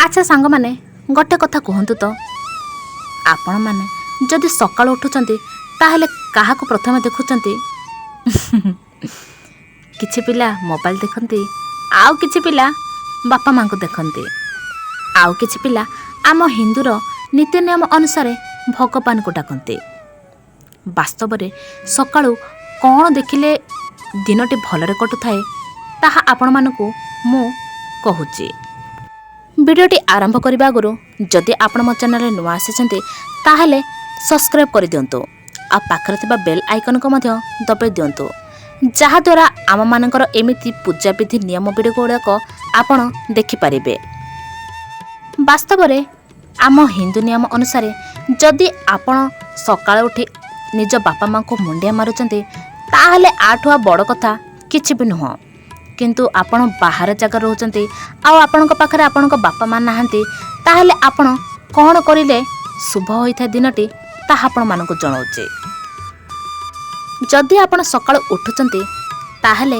ଆଚ୍ଛା ସାଙ୍ଗମାନେ, ଗୋଟେ କଥା କୁହନ୍ତୁ ତ, ଆପଣମାନେ ଯଦି ସକାଳୁ ଉଠୁଛନ୍ତି ତାହେଲେ କାହାକୁ ପ୍ରଥମେ ଦେଖୁଛନ୍ତି? କିଛି ପିଲା ମୋବାଇଲ ଦେଖନ୍ତି, ଆଉ କିଛି ପିଲା ବାପା ମାଆଙ୍କୁ ଦେଖନ୍ତି, ଆଉ କିଛି ପିଲା ଆମ ହିନ୍ଦୁର ନୀତି ନିୟମ ଅନୁସାରେ ଭଗବାନଙ୍କୁ ଡାକନ୍ତି। ବାସ୍ତବରେ ସକାଳୁ କ'ଣ ଦେଖିଲେ ଦିନଟି ଭଲରେ କଟୁଥାଏ, ତାହା ଆପଣମାନଙ୍କୁ ମୁଁ କହୁଛି। ଭିଡ଼ିଓଟି ଆରମ୍ଭ କରିବା ଆଗରୁ ଯଦି ଆପଣ ମୋ ଚ୍ୟାନେଲରେ ନୂଆ ଆସିଛନ୍ତି, ତାହେଲେ ସବସ୍କ୍ରାଇବ୍ କରିଦିଅନ୍ତୁ ଆଉ ପାଖରେ ଥିବା ବେଲ୍ ଆଇକନ୍କୁ ମଧ୍ୟ ଦବାଇ ଦିଅନ୍ତୁ, ଯାହାଦ୍ୱାରା ଆମମାନଙ୍କର ଏମିତି ପୂଜାବିଧି ନିୟମ ଭିଡ଼ିଓ ଗୁଡ଼ାକ ଆପଣ ଦେଖିପାରିବେ। ବାସ୍ତବରେ ଆମ ହିନ୍ଦୁ ନିୟମ ଅନୁସାରେ ଯଦି ଆପଣ ସକାଳୁ ଉଠି ନିଜ ବାପା ମାଆଙ୍କୁ ମୁଣ୍ଡିଆ ମାରୁଛନ୍ତି, ତାହେଲେ ୟାଠୁ ଆଉ ବଡ଼ କଥା କିଛି ବି ନୁହଁ। କିନ୍ତୁ ଆପଣ ବାହାର ଜାଗାରେ ରହୁଛନ୍ତି ଆଉ ଆପଣଙ୍କ ପାଖରେ ଆପଣଙ୍କ ବାପା ମା ନାହାନ୍ତି, ତାହେଲେ ଆପଣ କ'ଣ କରିଲେ ଶୁଭ ହୋଇଥାଏ ଦିନଟି, ତାହା ଆପଣମାନଙ୍କୁ ଜଣାଉଛି। ଯଦି ଆପଣ ସକାଳୁ ଉଠୁଛନ୍ତି, ତାହେଲେ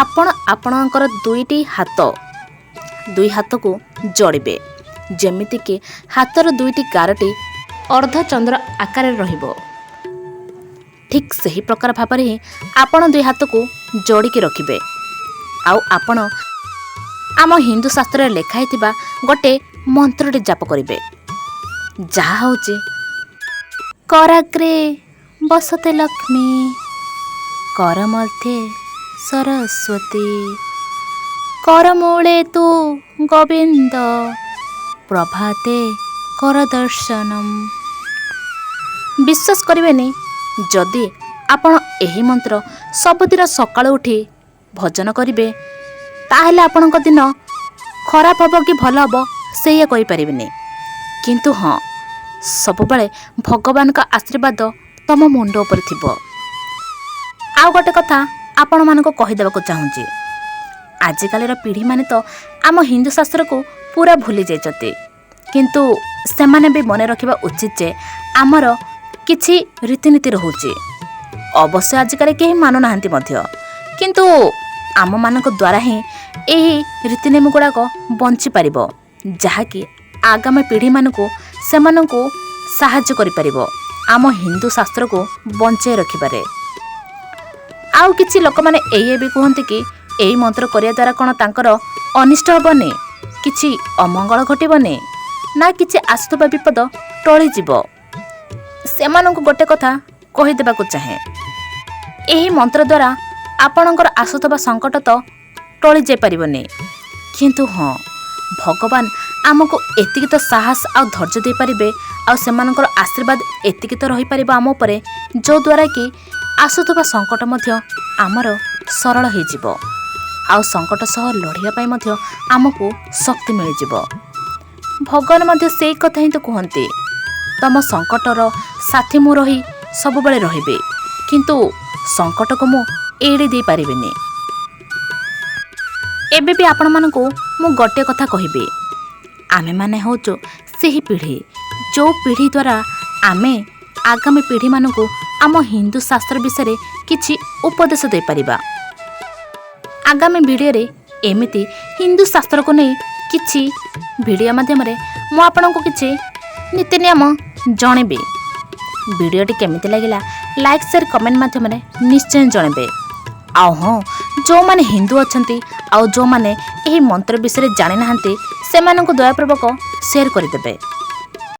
ଆପଣ ଆପଣଙ୍କର ଦୁଇଟି ହାତ, ଦୁଇ ହାତକୁ ଯୋଡ଼ିବେ, ଯେମିତିକି ହାତର ଦୁଇଟି ଗାରଟି ଅର୍ଦ୍ଧଚନ୍ଦ୍ର ଆକାରରେ ରହିବ। ଠିକ୍ ସେହି ପ୍ରକାର ଭାବରେ ହିଁ ଆପଣ ଦୁଇ ହାତକୁ ଯୋଡ଼ିକି ରଖିବେ ଆଉ ଆପଣ ଆମ ହିନ୍ଦୁ ଶାସ୍ତ୍ରରେ ଲେଖା ହେଇଥିବା ଗୋଟେ ମନ୍ତ୍ରଟି ଜାପ କରିବେ, ଯାହା ହେଉଛି କରାଗ୍ରେ ବସତେ ଲକ୍ଷ୍ମୀ, କର ମଧ୍ୟେ ସରସ୍ୱତୀ, କରମୂଳେ ତୁ ଗୋବିନ୍ଦ, ପ୍ରଭାତେ କର ଦର୍ଶନମ୍। ବିଶ୍ୱାସ କରିବେନି, ଯଦି ଆପଣ ଏହି ମନ୍ତ୍ର ସବୁଦିନ ସକାଳୁ ଉଠି ଭଜନ କରିବେ, ତାହେଲେ ଆପଣଙ୍କ ଦିନ ଖରାପ ହେବ କି ଭଲ ହେବ ସେଇଆ କହିପାରିବିନି, କିନ୍ତୁ ହଁ, ସବୁବେଳେ ଭଗବାନଙ୍କ ଆଶୀର୍ବାଦ ତମ ମୁଣ୍ଡ ଉପରେ ଥିବ। ଆଉ ଗୋଟେ କଥା ଆପଣମାନଙ୍କୁ କହିଦେବାକୁ ଚାହୁଁଛି। ଆଜିକାଲିର ପିଢ଼ିମାନେ ତ ଆମ ହିନ୍ଦୁ ଶାସ୍ତ୍ରକୁ ପୁରା ଭୁଲି ଯାଇଛନ୍ତି, କିନ୍ତୁ ସେମାନେ ବି ମନେ ରଖିବା ଉଚିତ ଯେ ଆମର କିଛି ରୀତିନୀତି ରହୁଛି। ଅବଶ୍ୟ ଆଜିକାଲି କେହି ମାନୁନାହାନ୍ତି ମଧ୍ୟ, କିନ୍ତୁ ଆମମାନଙ୍କ ଦ୍ୱାରା ହିଁ ଏହି ରୀତିନିୟମ ଗୁଡ଼ାକ ବଞ୍ଚିପାରିବ, ଯାହାକି ଆଗାମୀ ପିଢ଼ିମାନଙ୍କୁ ସେମାନଙ୍କୁ ସାହାଯ୍ୟ କରିପାରିବ ଆମ ହିନ୍ଦୁ ଶାସ୍ତ୍ରକୁ ବଞ୍ଚାଇ ରଖିବାରେ। ଆଉ କିଛି ଲୋକମାନେ ଏଇଆ ବି କୁହନ୍ତି କି ଏହି ମନ୍ତ୍ର କରିବା ଦ୍ୱାରା କ'ଣ ତାଙ୍କର ଅନିଷ୍ଟ ହେବନି, କିଛି ଅମଙ୍ଗଳ ଘଟିବନି ନା କିଛି ଆସୁଥିବା ବିପଦ ଟଳିଯିବ? ସେମାନଙ୍କୁ ଗୋଟେ କଥା କହିଦେବାକୁ ଚାହେଁ, ଏହି ମନ୍ତ୍ର ଦ୍ୱାରା ଆପଣଙ୍କର ଆସୁଥିବା ସଙ୍କଟ ତ ଟଳି ଯାଇପାରିବନି, କିନ୍ତୁ ହଁ, ଭଗବାନ ଆମକୁ ଏତିକି ତ ସାହସ ଆଉ ଧୈର୍ଯ୍ୟ ଦେଇପାରିବେ ଆଉ ସେମାନଙ୍କର ଆଶୀର୍ବାଦ ଏତିକି ତ ରହିପାରିବ ଆମ ଉପରେ, ଯେଉଁଦ୍ୱାରା କି ଆସୁଥିବା ସଙ୍କଟ ମଧ୍ୟ ଆମର ସରଳ ହେଇଯିବ ଆଉ ସଙ୍କଟ ସହ ଲଢ଼ିବା ପାଇଁ ମଧ୍ୟ ଆମକୁ ଶକ୍ତି ମିଳିଯିବ। ଭଗବାନ ମଧ୍ୟ ସେଇ କଥା ହିଁ ତ କୁହନ୍ତି, ତମ ସଙ୍କଟର ସାଥୀ ମୁଁ ରହି ସବୁବେଳେ ରହିବି, କିନ୍ତୁ ସଙ୍କଟକୁ ମୁଁ ଏଡ଼େଇ ଦେଇପାରିବିନି। ଏବେ ବି ଆପଣମାନଙ୍କୁ ମୁଁ ଗୋଟିଏ କଥା କହିବି। ଆମେମାନେ ହେଉଛୁ ସେହି ପିଢ଼ି, ଯେଉଁ ପିଢ଼ି ଦ୍ୱାରା ଆମେ ଆଗାମୀ ପିଢ଼ିମାନଙ୍କୁ ଆମ ହିନ୍ଦୁ ଶାସ୍ତ୍ର ବିଷୟରେ କିଛି ଉପଦେଶ ଦେଇପାରିବା। ଆଗାମୀ ଭିଡ଼ିଓରେ ଏମିତି ହିନ୍ଦୁ ଶାସ୍ତ୍ରକୁ ନେଇ କିଛି ଭିଡ଼ିଓ ମାଧ୍ୟମରେ ମୁଁ ଆପଣଙ୍କୁ କିଛି ନୀତି ନିୟମ ଜଣେଇବି। ଭିଡ଼ିଓଟି କେମିତି ଲାଗିଲା, ଲାଇକ୍, ସେୟାର, କମେଣ୍ଟ ମାଧ୍ୟମରେ ନିଶ୍ଚୟ ଜଣେଇବେ। ଆଉ ହଁ, ଯେଉଁମାନେ ହିନ୍ଦୁ ଅଛନ୍ତି ଆଉ ଯେଉଁମାନେ ଏହି ମନ୍ତ୍ର ବିଷୟରେ ଜାଣିନାହାନ୍ତି, ସେମାନଙ୍କୁ ଦୟାପୂର୍ବକ ସେୟାର କରିଦେବେ।